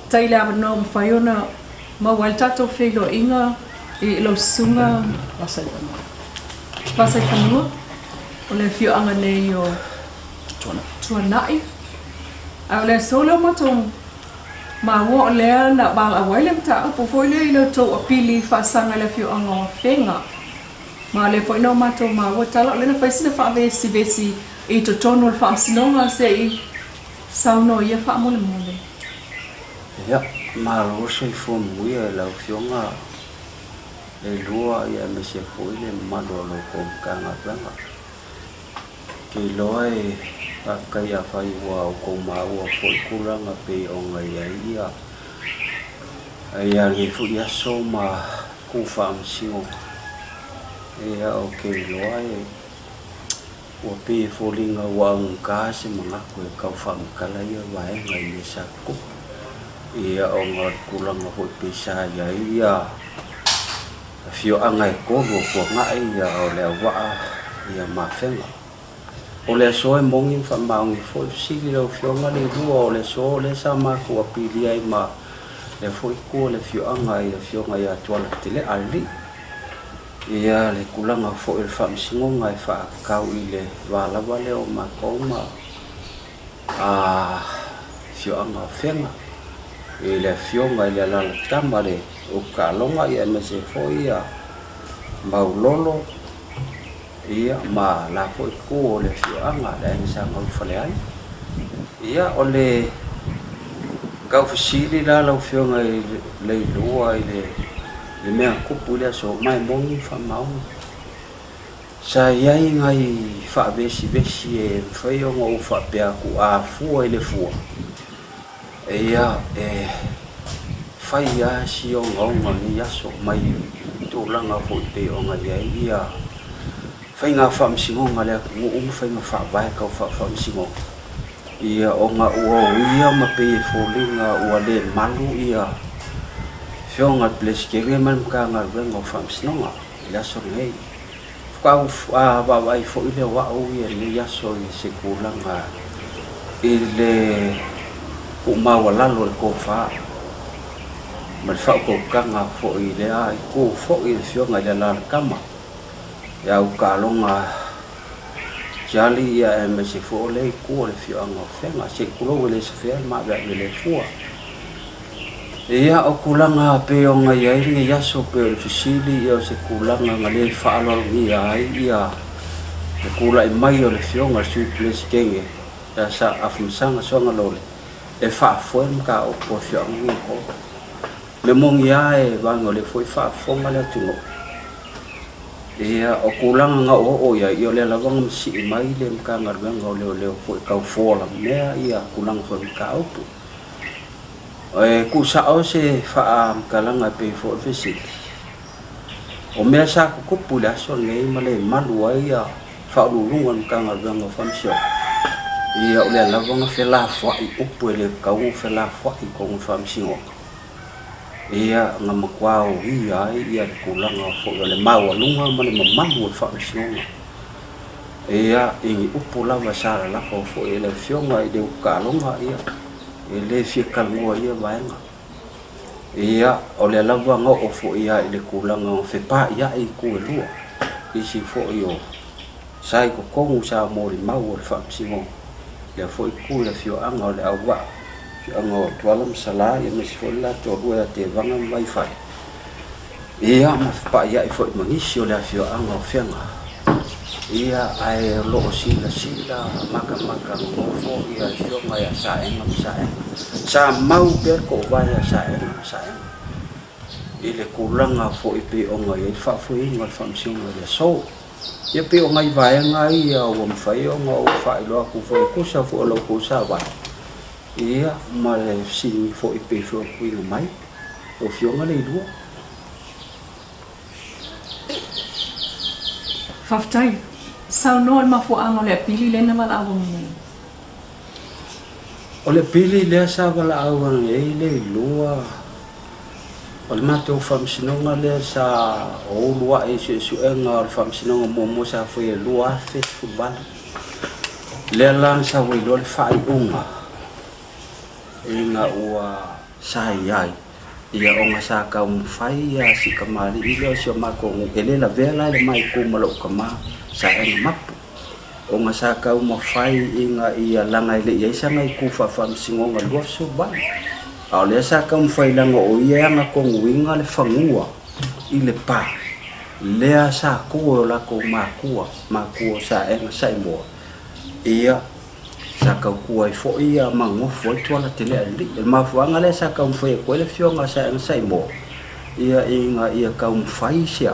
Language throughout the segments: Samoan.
Faafetai i le avanoa ua mafai ona maua ai le tatou feiloaiga i lau Susuga Vasaifanua o le afioaga nei o Tuanai. Ae o le aso lea ua matou maua o lea na valaau ai le mataupu foi lea i le tou apili faasaga i le afioaga o Afega. Ma o lea foi na matou maua tala o lea na fai sina faavesivesi i totonu o le Faamasinoga se i saunoa ia faamolemole. Ia, malo le soifua manuia i lau Afioga Leilua aemaise foi le mamalu o la outou Matagaluega. Ou te iloa e faafetai afai ua outou maua foi tulaga e pei ona i ai ia lenei foi aso ma ku faamasinoga. Ia ou te iloa e ua pei e foliga ua augata se manatu e tau faamatala ia vaega i mea sa tutupu. Ia ona o le tulaga foi pei sa i ai ia afioaga e tolu o Tuanai, ia o Leauvaa, ia ma Afega. O le aso e moni ma faamaoni foi, fesili lau Afioga Leilua, o le aso lea sa matou apilia ai ma lea foi itu o le afioaga i le Afioga ia Tuala Telea Alii. Ia le tulaga foi o le faamasinoga e faatatau i le va lava lea o matou ma afioaga o Afega, i le afioga i le Alalatama le Ulukaaloga aemaise foi ia Maulolo ia ma la foi itu o le afioaga le Aiga Sa Gaufaleai. Ia o le tau fesili la lau Afioga i Leilua i le mea na tupu i le aso ma e moni ma faamaoni. Sa i ai nai faavesivesi e mafai ona ou faapea atu a fua i le fua, ia e fai lava si ogaoga o lenei aso mai tulaga foi pei ona i ai ia faiga faamasinoga a le atunuu ma faiga faavae tau faa-faamasinoga, ia ona ua uia ma pei e foliga ua le malu ia Afioga i le Peresetene ma le Matagaluega o Faamasinoga i le aso lenei. Faatoa vaavaai foi lea o au ia i lenei aso i se tulaga i le tuumaualalo o le tofa ma le faautautaga foi i lea itu foi i le Afioga i le Alalatama ia Utaaloga Charlie aemaise foi o lea itu o le afioaga o Afega. Se i tulou e le safea le maaveave le fua. Ia, o tulaga pei ona i ai lenei aso pei o le fesili ia o se tulaga na le faaaloalogia ai ia le tulai mai o le Afioga i le Sui Peresetene ia Sa Afamasaga Soagalole e faafoe le mataupu a afioaga nei e tolu. O le moni lava e vaega o lea foi e faafofoga le atunuu, ia o tulaga na oooo i ai, ia o lea lava na masii mai le Matagaluega o Leoleo foi e tau foalamea ia tulaga foi o mataupu. E tuusao se faamatalaga e pei foi o le fesili, o mea sa tutupu i le aso lenei ma le malu ai ia Faauluuluga o le Matagaluega o Faamasinoga, ia o lea lava na felafoai upu e le tatau ona felafoai i totonu o le Faamasinoga, ia na matua oia ai ia le tulaga foi o le maualuga ma le mamalu o le Faamasinoga. Ia, i ni upu lava sa lalafo foi e le Afioga i le Ulukaaloga, ia, e le fia talanoa i ia vaega. Ia, o lea lava na oo foi lava i le tulaga na fepaaiai itu e lua, nisi foi o sa i totonu sa molimau o le Faamasinoga, lea foi itu i le afioaga o Leauvaa, afioaga o Tuala ma Salã, aemaise foi le la toalua ia Tevaga ma Vaifale. Ia, ma fepaaiai foi ma nisi o le afioaga o Afega. Ia, ae o lo o silasila matamata nonofo le afioga ia Saega ma Saega. Sa mau pea le toovae ia Saega ma Saega i le tulaga foi pei ona i ai le faafoeina o le faamasinoga i le aso. Ia pei o nai vaega ia ua mafai ona ou faailoa atu foi e tusa foi o la outou savali, ia ma le fesili foi pei foi ona tuuina mai lau Afioga Leilua. Faafetai. Saunoa i le mafuaaga o le apili lea na valaau ai nei. O le apili lea sa valaau ai nei Leilua, o le matou faamasinoga lea sa ulu ae i suesuega o le faamasinoga muamua sa faia i le 2018. Lea la na sau ai loa le faaiuga ina ua sa i ai, ia ona sa taumafai ia si kamali'i lea o si o matou nuu, e le lavea la i le ma itu ma lou tama sa ega mapu, ona sa taumafai ina ia laga e le i ai sana itu faafaamasinoga 28, a o lea sa taumafai leaga o ia e agatonuina le fanua i le pa lea sa tu e o latou matua, matua o Saega Saimoa, ia sa tautua ai foi ia ma nonofo ai Tuala Telealii. O le mafuaaga lea sa taumafai atu ai le afioga a Saega Saimoa, ia ina ia taumafai se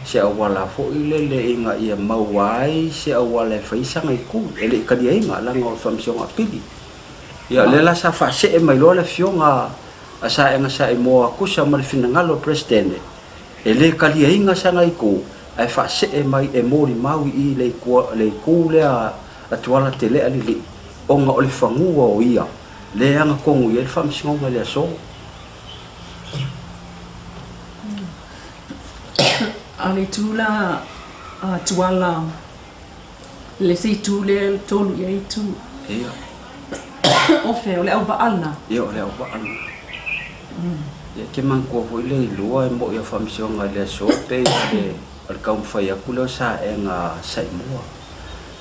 se auala foi lele ina ia maua ai se auala e fai ai sana itu, e le i taliaina leaga o le Faamasinoga Apili. Ia o lea la sa faasee mai loa le afioga a Saega Saimoa tusa ma le finagalo o le Peresetene, e le taliaina sana itu, ae faasee mai e molimau i i le itu lea a Tuala Telealilii, ona o le fanua o ia lea e agatonu i ai le Faamasinoga i le aso. A o le itu la a Tuala, le isi itu lea e tolu i ai itu. Ia. O fea, o le auvaa lena? Ia, o le auvaa lena. Ia, e te manatua foi le ilua e moi a Faamasinoga i le aso pei o le taumafai atu lea o Saega Saimoa.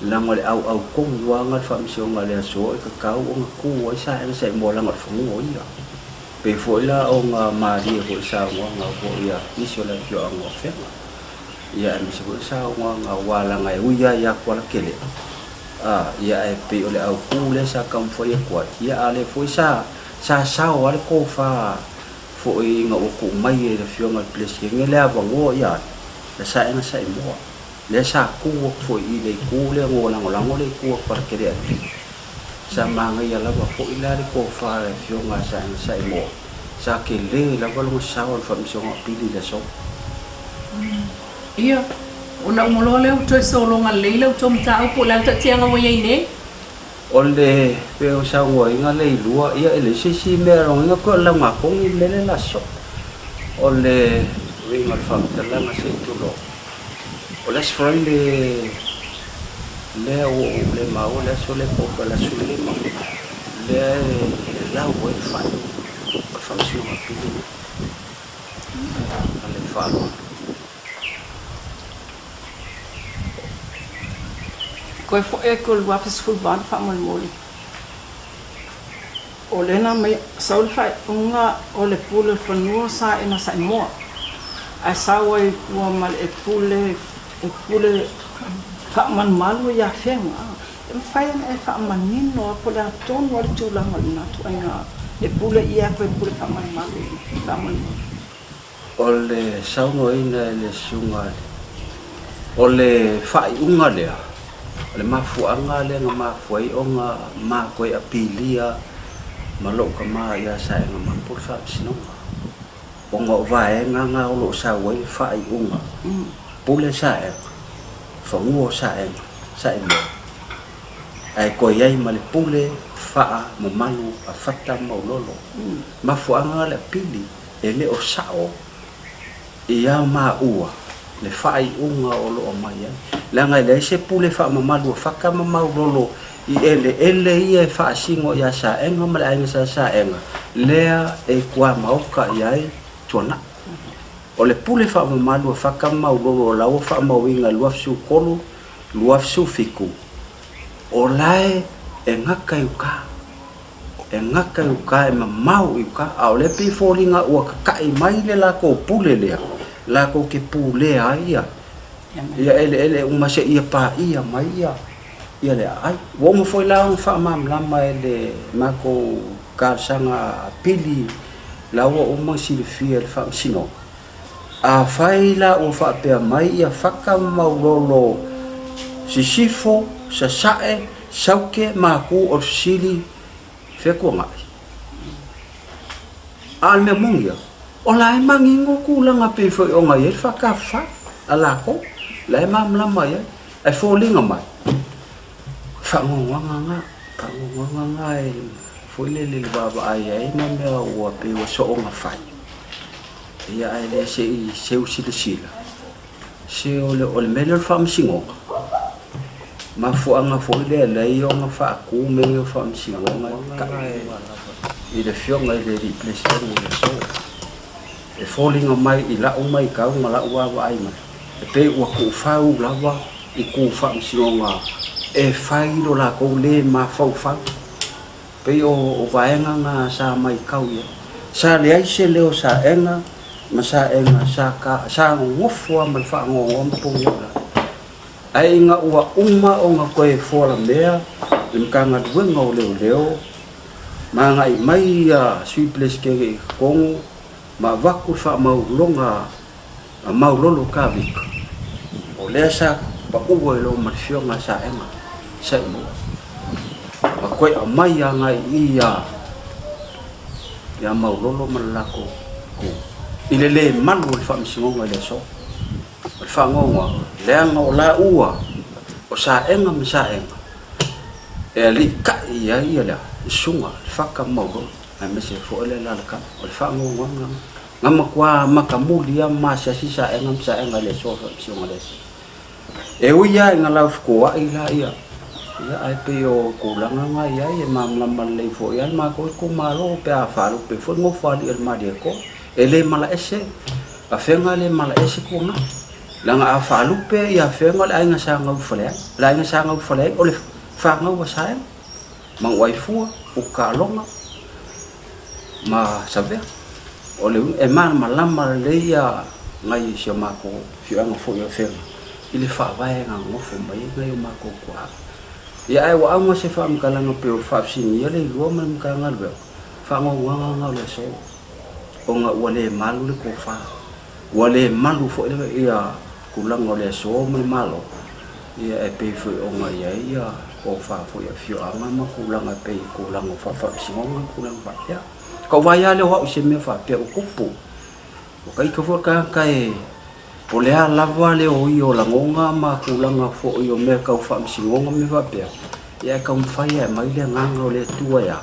Leaga o le auau tonu lava lena o le Faamasinoga i le aso e tatau ona tu ai Saega Saimoa leaga o le fanua o ia. Pei foi la ona malie foi i saunoaga foi a nisi o le afioaga o Afega. Ia aemaise foi le saunoaga aua leaga e ui lava ia Tualatele, a, ia ae pei o le autu lea sa taumafai atu ai, ia a o lea foi sa sa sao lava le tofa foi ina ua tuu mai e le Afioga i le Peresetene le avanoa ia le Saega Saimoa, lea sa tu atu foi i le itu lea ua lagolago le itu a Tualatele. Sa manaia lava foi la le tofa a le Afioga a Saega Saimoa, sa tele lava lona sao i le Faamasinoga Apili i le aso. Ia, ona uma loa lea ua toe sologa lelei la outou mataupu, o le a le taatiaga ua i ai nei? O le pei o saunoaina le ilua, ia e leai se isi mea logoina pei o le laugatonu le mea lea o le a sosoo. O le uiga o le faamatalaga se i tulou, o le Aso Faraile lea ua ou le maua le aso lea po o le aso 15 lea e lau ai le faaiuga o le Faamasinoga Apili lena. Ma le faaaloalo. Koe foi atu o le 2018 faamolemole. O lea na aumai sau le faaiuga o le pule o le fanua sa ena Saimoa ae sau ai i tua ma le pule e pule faamalumalu ai Afega. E mafai ona e faamanino lava po o le a tonu lava le tulaga o lena ituaiga e pule ʻia atu e pule faamalumalu ai faamolemole. O le saunoaina e le susuga i le. O le faaiuga lea, o le mafuaaga lea na mafua ai ona ma toe apilia ma lou tama ia Saega Mapu le Faamasinoga, ona o vaega na o lo o sau ai le faaiuga, pule Saega, fanua o Saega, Saemoa, ae toe i ai ma le pule faamamalu a Fata ma Maulolo. Mafuaaga le apili e le o sao ia maua le faaiuga o lo o aumai ai, leaga e leai se pule faamamalu a Fata ma Maulolo i eleele ia e faasino ia Saega ma le aiga sa Saega lea e tuamaota i ai Tuanai. O le pule faamamalu a Fata ma Maulolo o la ua faamauina i le 2013, 2017, o la e gata i uta. E gata i uta, e mamao i uta, a o lea e pei e foliga ua tataʻi mai le latou pule lea, latou te pulea ai ia, ia eleele uma seia paia mai ia, ia le aai. Ua uma foi la ona faamalamalama e le matou talosaga pili la ua uma ona silafia e le Faamasinoga. Afai la ua faapea mai ia Fata ma Maulolo Sisifo, Sasae, Saute, Maku o le fesili, fea Tuanai? A o le mea moni ia, o la e manino tulaga pei foi ona i ai le faatafafa a latou, la e malamalama i ai. Ae foliga mai, faanoanoaga na, faanoanoaga na e foi lele i le vaavaai ai ma mea ua pei ua soona fai. Ia ae le se i seu silasila, se o le, o le mea lea o le faamasinoga, mafuaaga foi lea e alai ona faatu mea ia o faamasinoga e taʻu. i le Afioga i le Alii Peresetene o le aso. E foliga mai i la'u maitau ma la'u vaavaai mai, e pei ua tuufau lava i ku faamasinoga e fai lo latou lē mafaufau. Pei o vaega na sa maitau i ai. Sa leai se leo saega ma saega sa ka sa nonofo lava ma le faanoanoa ma pogia i lalo. Ae ina ua uma ona toe fualamea le Matagaluega o Leoleo ma agai mai ia Sui Peresetene i totonu ma avatu le faamaualaloga a Maulolo Kavika, o lea sa paua i loo ma le Afioga a Saega Saimua, ma toe aumai agai i i ia Maulolo ma le latou itu i le le malu o le Faamasinoga i le aso. O le faanoanoaga, leaga o laua o Saega ma Saega e aliitai i ai ia le susuga le Faka Maulolo aemaise foi le alalatai. O le faanoanoaga lena. Na matua matamuli lava ma asiasi Saega ma Saega i le aso o le Faamasinoga i le aso. E ui lava ina laufetoai la ia, ia ae pei o tulaga na i ai e malamalama lelei foi lava le matou itumalo pe a faalupe foi le nofoalii o le Malietoa. E le malaese Afega le malaese Tuanai. Leaga a faalupe ia Afega o le aiga sa gaufale ai. O le aiga sa gaufale ai o le fanau a Saega, Manuaifua, Utukaaloga ma Savea. O le uiga, e malamalama lelei ia nai si o matou afioaga foi o Afega i le faavae na nonofo mai ai nai o matou tuaa. Ia ae ua auga se faamatalaga pei o le faafesiligia le ilua ma le Matagaluega, faanoanoaga na o le aso. Ona ua le malu le tofa, ua le malu foi ia tulaga o le aso ma le Malo, ia e pei foi ona i ai ia tofa foi a afioaga ma tulaga e pei o tulaga o faafaamasinoga ma tulaga faapea. Ka ou vaai lava lea o au i se mea faapea ua tupu. Ua ka ita foi le tagata e po o le a lava le oia o lagona ma tulaga foi o mea tau faamasinoga ma mea faapea, ia ae taumafai lava e aumai le agaga o le Atua e a?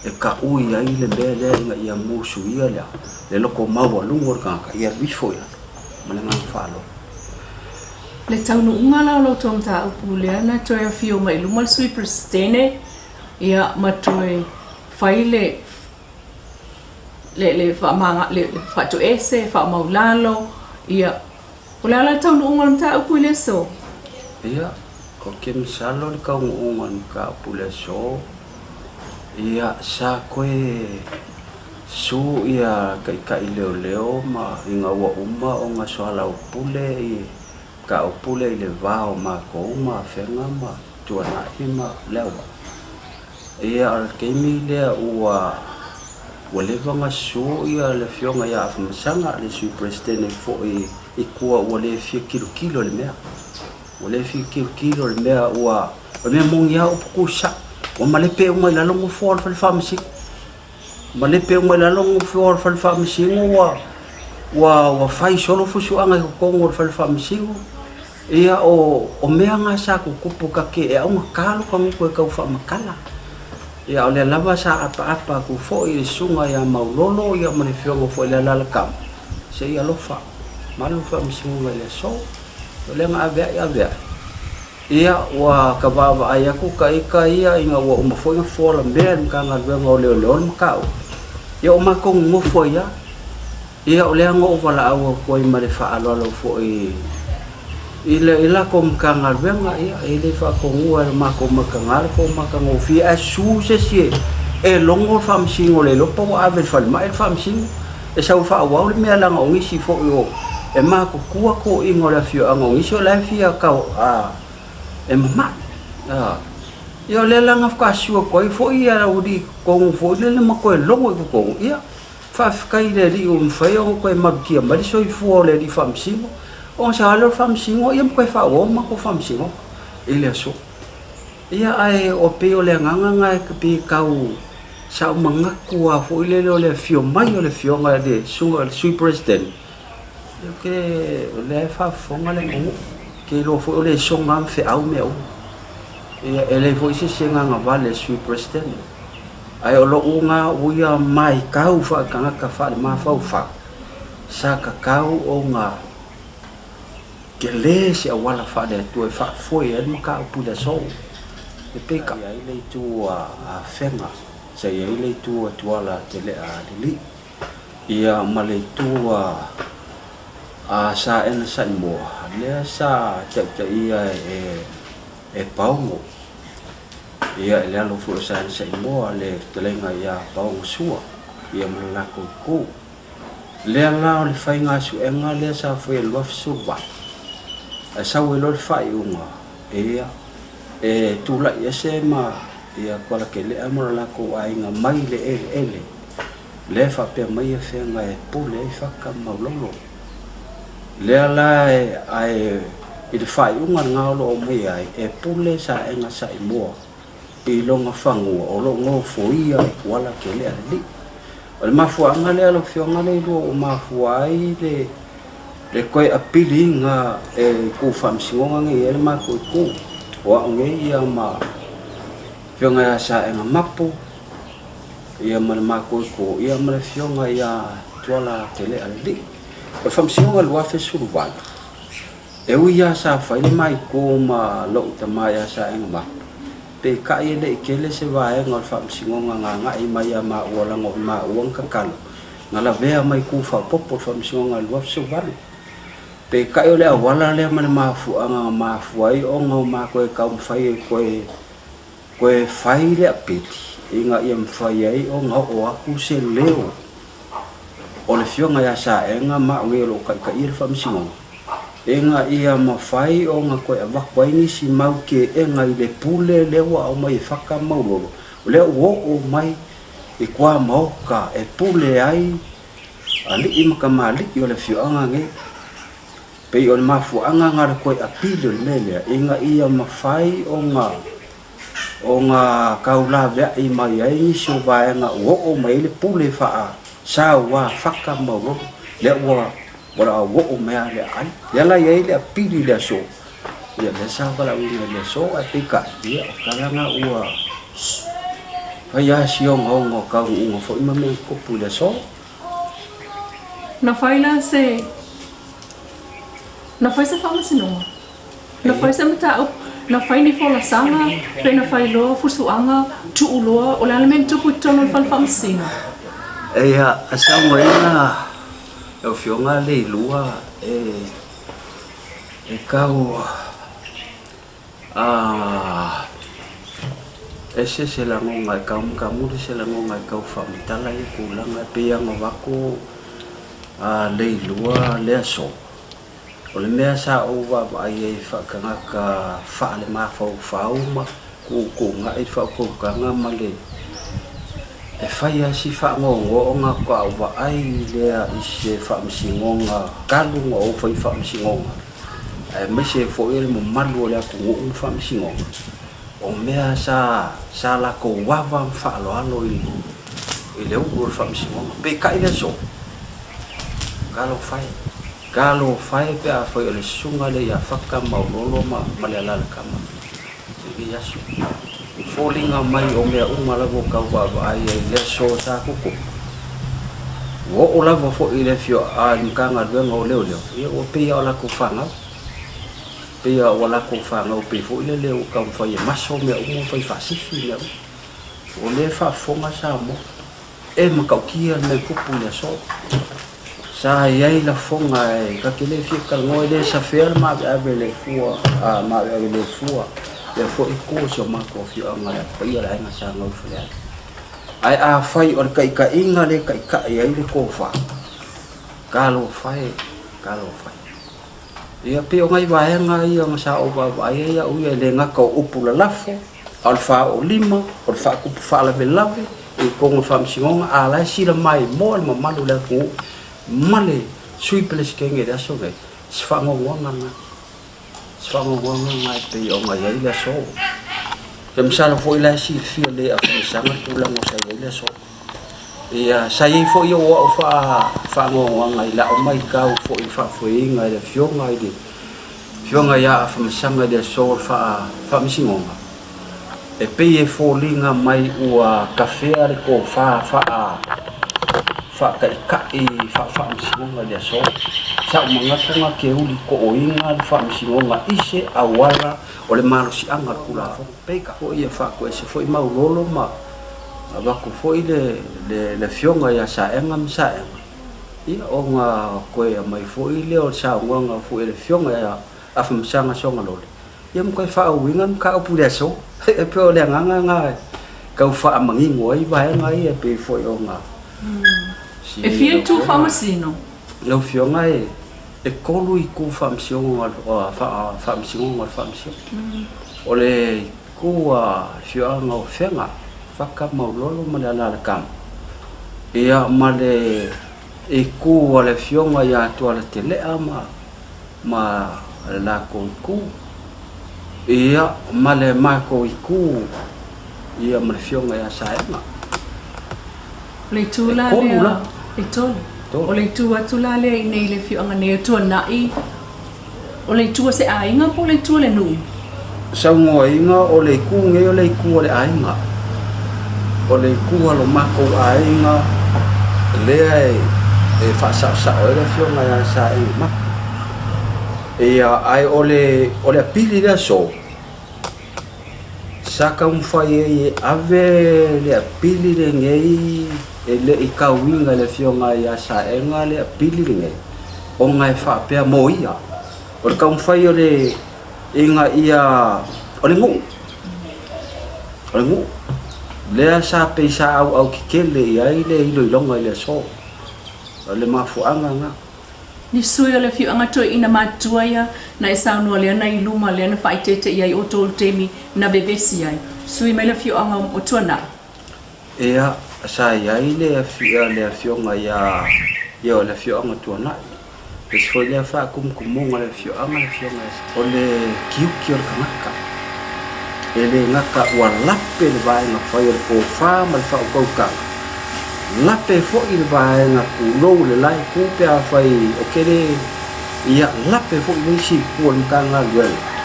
E taui ai le mea lea ina ia musuia le loto maualuga o le tagata ia alu ifo i lalo ma le agaga faaaloalo. Le taunuuga la o lo outou mataupu lea na toe afio mai i luma le Sui Peresetene ia ma toe fai le le le faamaga le faatoese faamaulalo ia o le a la le taunuuga o le mataupu i le aso? Ia, ou te masalo le taunuuga o le mataupu i le aso, Ia, sa toe su ia taitai leoleo ma ina ua uma ona soalaupule i mataupu lea i le va o matou ma Afega ma Tuanai ma Leauvaa. Ia, o le taimi lea ua ua leva ona su ia le afioga ia Afamasaga, le Sui Peresetene foi i tua ua le fia tilotilo i le mea. Ua le fia tilotilo i le mea ua O le mea moni lava upu tusa, ua malepe uma i lalo nofoa o le fale faamasino. Malepe uma i lalo nofoa o le fale faamasino ua ua ua fai solo fusuaga i totonu o le fale faamasino. Ia o o mea na sa tutupu ta te e augata lo ta gutu e tau faamatala. Ia o lea lava sa apaapa atu foi i le susuga ia Maulolo ia ma le afioga foi i le Alaalakama, se i alofa, malu le faamasinoga i le aso. O lea na aveai aveai. Ia, ua ka vaavaai atu ka ita ia ina ua uma foi ona fualamea e le Matagaluega o Leoleo le mataupu. Ia, o matou nonofo ai lava. Ia, o lea na ou valaau atu ai ma le faaaloalo foi i le latou Matagaluega, ia, e le faatonua e le matou mataga le tou matagofie, ae susu se isi e logo le Faamasino le iloa pe ua ave i le falemai le Faamasino. E sau e faaauau le mea leaga o nisi foi o e matutua toeaiina o le afioaga o nisi o la e fia tau a e mamai. Ia o lea la na faatoa sua atu ai foi ia aualii i totonu foi lele ma toe logo i totonu, ia faafetai i le Alii ua mafai ona toe malutia mai le soifua o le Alii Faamasino, ona sa lea o le Faamasino ia ma toe faaauau le matou Faamasinoga i le aso. Ia ae o pei o le agaga lena e pei e tau Sa ou manatu lava foi lele o le afio mai o le afioga i le susuga i le Sui President, ou te, o lea e faafofoga le atunuu, ou te iloa foi o le soga lava ma feau mea uma. Ia, e leai foi se isi agaga vale i le Sui President, ae o lou na uia matau faale-tagata faale-mafaufau, sa tatau ona tele se auala faale-Atua e faafoe ai le mataupu i le aso. E pei ka i ai le itu a Afega. Sa i ai le itu a Tuala Tele'a Lilii, ia ma le itu a a Saena Saimoa, lea sa taitaia e e Paogo. Ia i le alo foi o Saena Saimoa le fetalaiga ia Paogo Sua, ia ma le latou itu. Lea la o le faiga suega lea sa faia i le 2018, ae sau ai loa le faaiuga, ia, e tulai ese ma ia Kualakelea ma lo latou aiga mai le eleele lea e faapea mai Afega e pule ai Faka ma Maulolo. Lea la ae i le faaiuga lena o lo o aumaia ai, e pule Saega Saimoa i lona fanua o lo o nofoia e Kualakelea alii. O le mafuaaga lea lau Afioga Leilua ua mafua ai le le toe apiliina e itu faamasinoga nei e i ai le matou itu, o au nei ia ma Afioga ia Saega Mapu ia ma le matou itu ia ma le Afioga ia Tuala Tele'a Lelii. O le Faamasinoga 2018, e ui lava sa fai le ma itu ma lou tama ia Saega Mapu, peitai e le i tele se vaega o le Faamasinoga na agai mai ia maua leaga o maua na tatalo na lavea mai itu faaopoopo o le Faamasinoga 2018. Peitai o le auala lea ma le mafuaaga na mafua ai ona o matou e taumafai e toe toe fai le apili ina ia mafai ai ona oo atu se leo o le Afioga ia Saega ma au nei o lo o taitaia le Faamasinoga ina ia mafai ona toe avatu ai nisi mau keega i le pule lea ua aumai e Fata ma Maulolo, o lea ua oo mai i tuamaota e pule ai alii ma tamalii o le afioaga nei. Pei o le mafuaaga na o le toe apili o le mea lea ina ia mafai ona ona taulaveai mai ai nisi o vaega ua oo mai ai le pule faa-saua fata maulolo lea ua ua oo mai lava le aai. Lea la e i ai le apili i le aso, ia lea sa valaauina i le aso ae peitai, ia o tala na ua fai lava si ogaoga o taunuuga foi ma mea na tupu i le aso. Na fai la se Na fai se faamasinoga? Na fai se mataupu? Na fai ni folasaga pe na fai loa fusuaga tuu loa o le a le mea na tupu i totonu o le fale faamasino? Ia, a saunoaina lau Afioga Leilua e e tau ese se lagona e tau matamuli se lagona e tau faamatala ia tulaga e pei ona avatu Leilua le aso. O le mea sa ou vaavaai ai faatagata faalemafaufau ma tuutuuna'i le faautautaga ma le e fai lava si faanoanoa ona faatoa ou vaai lea i se faamasinoga talu ona ou fai faamasinoga aemaise ai foi o le mamalu o le atunuu ma faamasinoga, o mea sa sa latou ava ma faaaloalo i i le ulu o le faamasinoga. Peitai le aso, talofa e, talofa e pe afai o le susuga lea ia Fata Maulolo ma ma le Alalatama i lenei aso. Foliga mai o mea uma lava o tau vaavaai ai i le aso sa tutupu. Ua oo lava foi i le afioaga i le Matagaluega o Leoleo, ia ua pei lava o latou fanau. Pei lava ua latou fanau pei foi lele ua taumafai e maso mea uma ma fai faasifi mea uma. O lea e faafofoga Samoa, e matautia le mea e tupu i le aso. Sa i ai lafoga e ta te le fia talanoa e le safea le maaveave le fua, a maaveave le fua lea foi itu o si o matou afioaga le paia o le aiga Sa Gauifaleata. Ae afai o le taitaiga lea e taitai ai le tofa, talofa e, talofa e. Ia pei o nai vaega ia na sa ou vaavaai ai au ia, e le gata o upu lalafo, a o le faaoolima, o le faatupu faalavelave i totonu o le Faamasinoga, a o la e silamaimoa le mamalu o le atunuu ma le Sui Peresetene i le aso lenei, se faanoanoaga lena. Se faanoanoaga lena e pei ona i ai le aso. Ia masalo foi la e silafia lelei e Afamasaga le tulaga sa i ai le aso. Ia, sa i ai foi ou au faanoanoaga i lau matau foi i le faafoeina e le Afioga i le Afioga ia Afamasaga i le aso o le Faamasinoga, e pei e foliga mai ua tafea le tofa faataitai faa-Faamasinoga i le aso. Sa ou manatu na te uli tooina le Faamasinoga i se auala o le malosiaga o le Tulafono. Peitai foi ia faatoese foi Maulolo ma Avatu foi le le afioga ia Saega ma Saega, ia ona toe aumai foi lea o le saunoaga foi a le afioga ia Afamasaga Sogalole, ia ma toe faauiga le mataupu i le aso. E pei o le agaga lena e tau faamanino ai vaega ia e pei foi ona E fia itu faamasino? Lau Afioga e 3 itu faamasinoga o le Faamasinoga. O le itu a afioaga o Afega, Fata, Maulolo ma le Alaalakama, ia ma le itu a le afioga ia Tualatelea ma le latou itu, ia ma le matou itu, ia ma le afioga ia Saega. O le itu la lea, e 3. O le itu atu la lea i inei i le afioaga nei o Tuanai, o le itu a se aiga po o le itu a le nuu? Saunoaina o le itu nei o le itu a le aiga. O le itu a lo matou aiga lea e faasaosao ai le afioga ia Saega Mapu. Ia, ae o le o le apili le aso, sa taumafai ai e ave le apili lenei e le i tauina e le afioga ia Saega le apili lenei, ona e faapea mo ia. O le taumafai o le ina ia o le nuu, o le nuu lea sa pei sa auau tetele i ai le iloiloga i le aso. O le mafuaaga lena. Ni sui o le afioaga toeaina matutua ia na e saunoa lea na i luma lea na faaeteete i ai outou i le taimi na vevesi ai. Sui mai le afioaga o Tuanai. Ia, sa i ai le afioga ia, ia o le afioaga o Tuanai. Le isi foi lea faatumutumuga o le afioaga, le afioga ia O le tiute o le tagata, e le gata ua lape le vaega fai o le tofa ma le faautautaga, lape foi le vaega tulou le la itu pe afai o tele, ia lape foi le isi itu o le Matagaluega.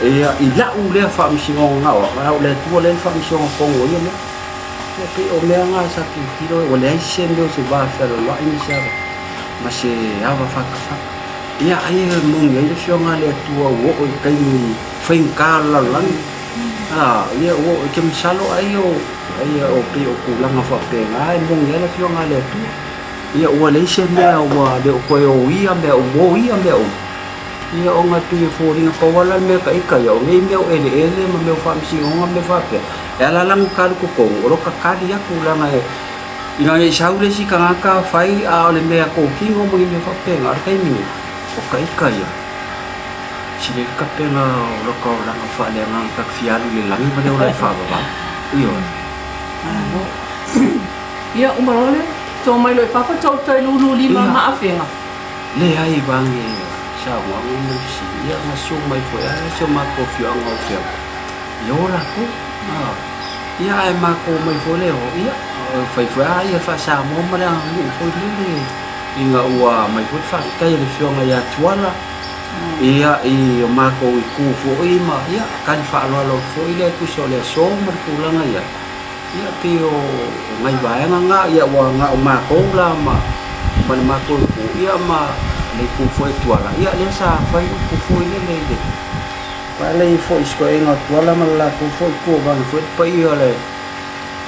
Ia, i lau lea faamasinoga na o au, a o le Atua lea na faamasinoga tonu ai ia mea. Ia pei o mea na sa tilotilo ua leai se mea o se va fealoaloai ma se ava ma se ava fatafata. Ia ai e moni ai le Afioga a le Atua ua oo i taimi faigata o le lalolagi. A, ia ua oo i te masalo ai o ai o pei o tulaga faapena e moni ai le Afioga a le Atua. Ia ua leai se mea ua le o toe oia mea uma, oia mea uma. Ia ona e pei e foliga pau lava la le mea taita ia, o nei mea o eleele ma mea o faamasinoga ma mea faapea, e ala la ona tali totonu, o lo o tatali atu leaga e ina ne i sau le isi tagata fai a o le mea totino ma ni mea faapena, o le taimi nei, o taita ia, sili ai le tapena o lota olaga faaleagaga ta te fia alu i le lagi ma le ola e faavavau. Ioe. Malo. Ia, uma loa le to mai loa i fafo, tou toe lulu lima ma afega. Leai vage saunoaga ma le fesili, ia na susu mai foi lava si o matou afioaga o Afega, ia o latou. Ia ae matou omai foi lea o, ia fai foi lava ia faa-Samoa ma le aganuu foi lele ina ua aumai foi le faafetai a le afioga ia Tuala, ia i o matou itu foi ma ia tali faaaloalo atu foi lea e tusa o le aso ma le tulaga i ai. Ia pei o nai vaega na, ia ua na o matou la ma ma le matou itu, ia ma le itu foi o Tuala, ia lea sa fai upu foi lele i le pale foi i sikoega o Tuala ma le latou foi itu o Vane foi le paia o le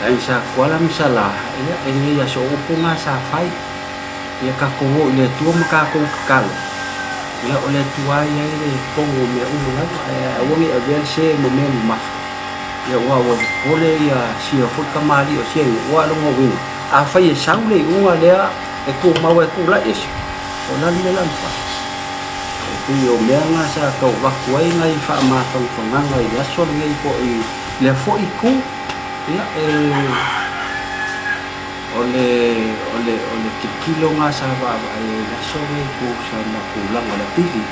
Aiga Sa Tuala ma Sala, ia e nei aso o upu na sa fai. Ia tatou o i le Atua ma tatou tatalo, ia o le Atua lava e i ai le tonu o mea uma lava, ae aua ne i avea le se ma mea mamafa. Ia aua ua popole ia sia foi tamalii o sia nuu, aua o lona uiga, afai e sau le iuga lea e tumau ai e tulai ese, o le a le mea o le a mafai? E pei o mea na sa tau avatu ai nai faamafanafanaga i le aso lenei foi, lea foi itu, ia e o le o le o le tilotilo na sa vaavaai ai i le aso lenei tusa ma tulaga o le apili.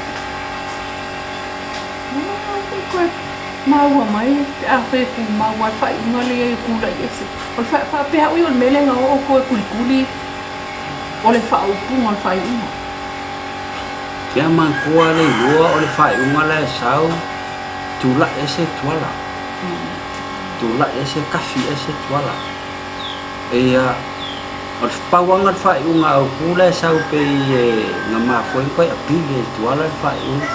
Maua mai pe a fai e tumau lava le faaiuga lea e tulai ese. O le faapea au ia o le mea lea na o outou e kulikuli o le faaupuga o le faaiuga. Ia manatua le iloa o le faaiuga la e sau, tulai ese Tuala, tulai ese Tafi ese Tuala. Ia, o le pauaga o le faaiuga autu la e sau pei e na mafua ai ona toe apili e Tuala le faaiuga.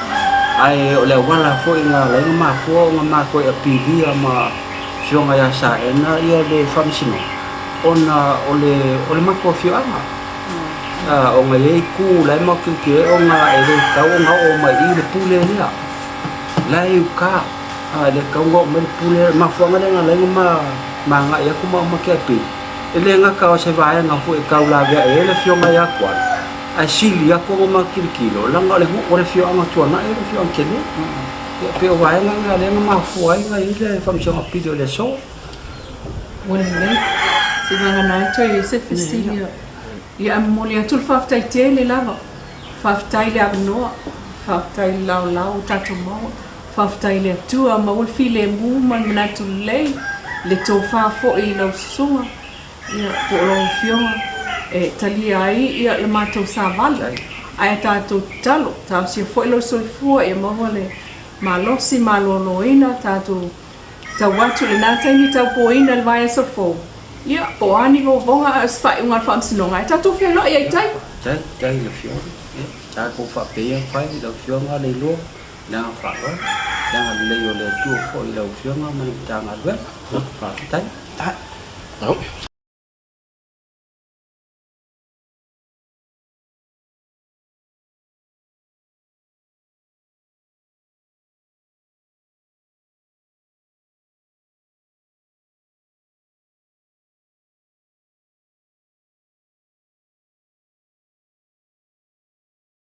Ae o le auala foi na ala ai ona mafua ona ma toe apilia ma Afioga ia Saena le Faamasinoga ona o le o le matou afioaga. Ona e i ai itu la e matou tilotilo i ai ona e le tatau ona oo mai i i le pule lea. La e i uta, e le tatau ona oo mai le pule lea. O le mafuaaga lea na ala ai ona ma agai atu ma aumai apili, e le gata o se vaega foi e tau laveai ai le afioga ia Tuala, ae sili atu ona matou tilotilo, leaga o le nuu o le afioaga o Tuanai o le afioaga tele. Ia pei o vaega na lea na mafua ai ona i ai le Faamasinoga Apili o le aso. Ua lelei. Seiavagana ai toe i ai se fesili a. Ia, e momoli atu le faafetai tele lava. Faafetai le avanoa, faafetai le laolao ua tatou maua, faafetai i le Atua maua le filemu ma le manatu lelei, le tofa foi i lau susuga ia po o lau afioga e talia ai ia le matou savali. Ae tatou tatalo, talosia foi lou soifua ia maua le malosi maloloina tatou tau atu i lena taimi taupoina i le vaiaso fou, ia po o a ni vovoga a o se faaiuga a le Faamasinoga, ae tatou feiloai ai tai. Tai, tai i le Afioga, ia, tatou faapea ia fai i lau Afioga Leiloa, le agaga faaaloalo, le agalelei o le Atua foi i lau Afioga ma le Matagaluega. Faafetai. Tai.